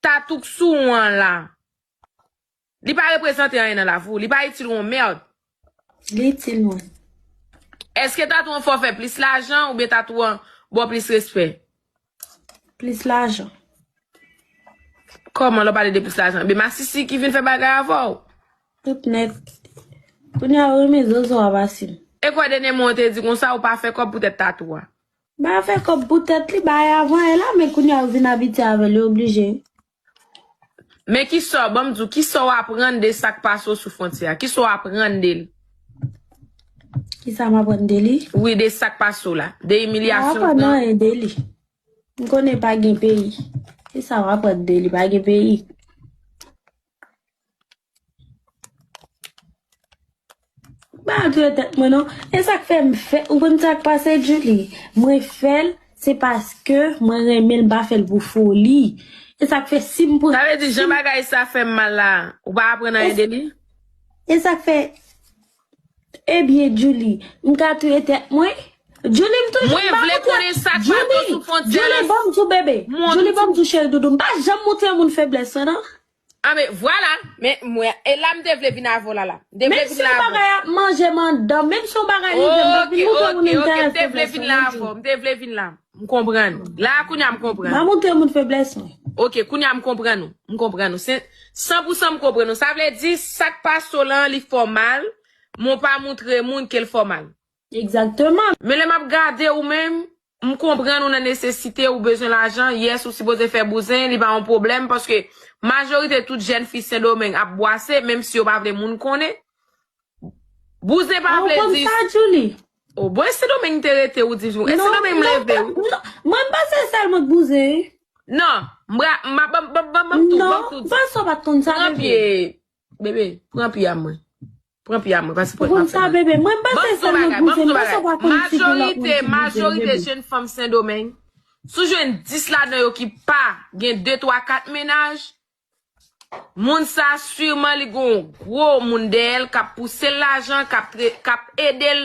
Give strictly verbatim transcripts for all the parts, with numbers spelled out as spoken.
tatou k sou ou an la, li pa reprezante anyen nan lavi w. Li pa itil ou yon mèd. Li itil mwen. Èske tatou an fè w fè plis lajan oubyen tatou an ba w plis respè? Plis lajan. Kòman lè w pale de plis lajan? Ebyen masisi ki vin fè bagay avè w. Tout nèt. Kounye a ou renmen zozo a pase m. E kwè dènye mwa w te di konsa ou pa fè kòb poutèt tatou a. Ba fè kòb poutèt li, ba e avan e la, men kounye a ou vin abitye avè l, yo oblije. Men kisa, ban m di w, kisa w aprann de sa k pase w sou fwontyè a? Kisa w aprann de l? Kisa m aprann de li? Wi, de sa k pase w la. De imilyasyon. M pa aprann anyen de li. M konnen pa gen peyi. Kisa w aprann de li? Pa gen peyi. Ba touye tèt mwen non. E sa k fè m fè, ou konn sa k pase Julie? Mwen fè l, se paske mwen renmen l, m pa fè l pou foli. E sa k fè si m pou. Sa vle di jan bagay sa fè m mal la, ou pa aprann anyen de li? E sa k fè, ebyen Julie, m ka touye tèt mwen? Julie, m toujou Mwen vle konnen sa k pase w sou fwontyè a. Julie, ban m di w bebe. Julie, ban m di w cheri doudou. M pa janm montre moun feblès mwen non. A men vwala, men mwen e la m te vle vin avè w la la. M te vle vin la avè w. Menm si yon bagay ap manje m anndan, menm si yon bagay rive m, m ap vin montre moun m te vle vin la avè w. M te vle vin la. M konprann. La a kounye a m konprann. M ap montre moun feblès mwen. Ok, kounye a m konprann ou. M konprann ou. Se san pou san m konprann ou. Sa vle di sa k pase w lan li fè w mal, men w pa montre moun ke l fè w mal. Egzakteman. Men lè m ap gade ou menm, m konprann ou nan nesesite, ou bezwen lajan, yes ou sipoze fè bouzen, li pa yon pwoblèm paske majorite tout jèn fi Sendomeng ap bwase, menm si yo pa vle moun konnen. Bouzen pa vle di. Ou konn sa Julie? O bon e Sendomeng te rete ou di. E Sendomeng m leve wi. Mwen m pa se sèl mwen k bouzen. Non, m ap ban m tou, ban m tou. Non, Vanessa ou pa t konn sa bebe. Bebe, pran pye a mwen. Pran pye a mwen, pase pòt m ap fè mal. Ou konn sa bebe, mwen m pa se sèl mwen bouzen, m pa sa pa konn si gen lòt moun ki bouzen bebe. Majorite, majorite jèn fanm Sendomeng, si w jwenn dis ladan yo ki pa gen de, twa, kat mennaj, moun sa siman li gon gwo moun dèyè l k ap pouse l lajan, k ap, k ap ede l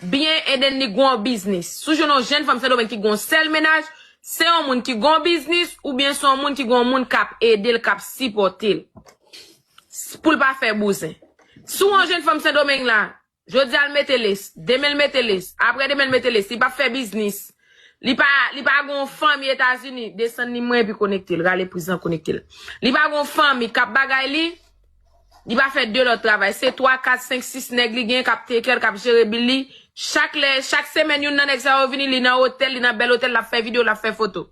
byen, eden li gon biznis. Si w jwenn yon jèn fanm Sendomeng ki gon sèl mennaj, se yon moun ki gon biznis oubyen se yon moun ki gon moun k ap ede l, k ap sipòte l. Pou l pa fè bouzen. Si w yon jèn fanm Sendomeng la, jodi a l mete les, demen l mete les, apre demen l mete les, li p ap fè biznis. Li pa, li pa gon fanmi Etazini, desann li mwen epi konekte l, rale priz lan konekte l. Li pa gon fanmi k ap bagay li, li pa fè de lòt travay. Se twa, kat, senk, sis nèg li gen k ap take care, k ap jere bil li. Chak lè, chak semèn youn nan nèg sa yo vini, li nan otèl, li nan bèl otèl, l ap fè videyo, l ap fè foto.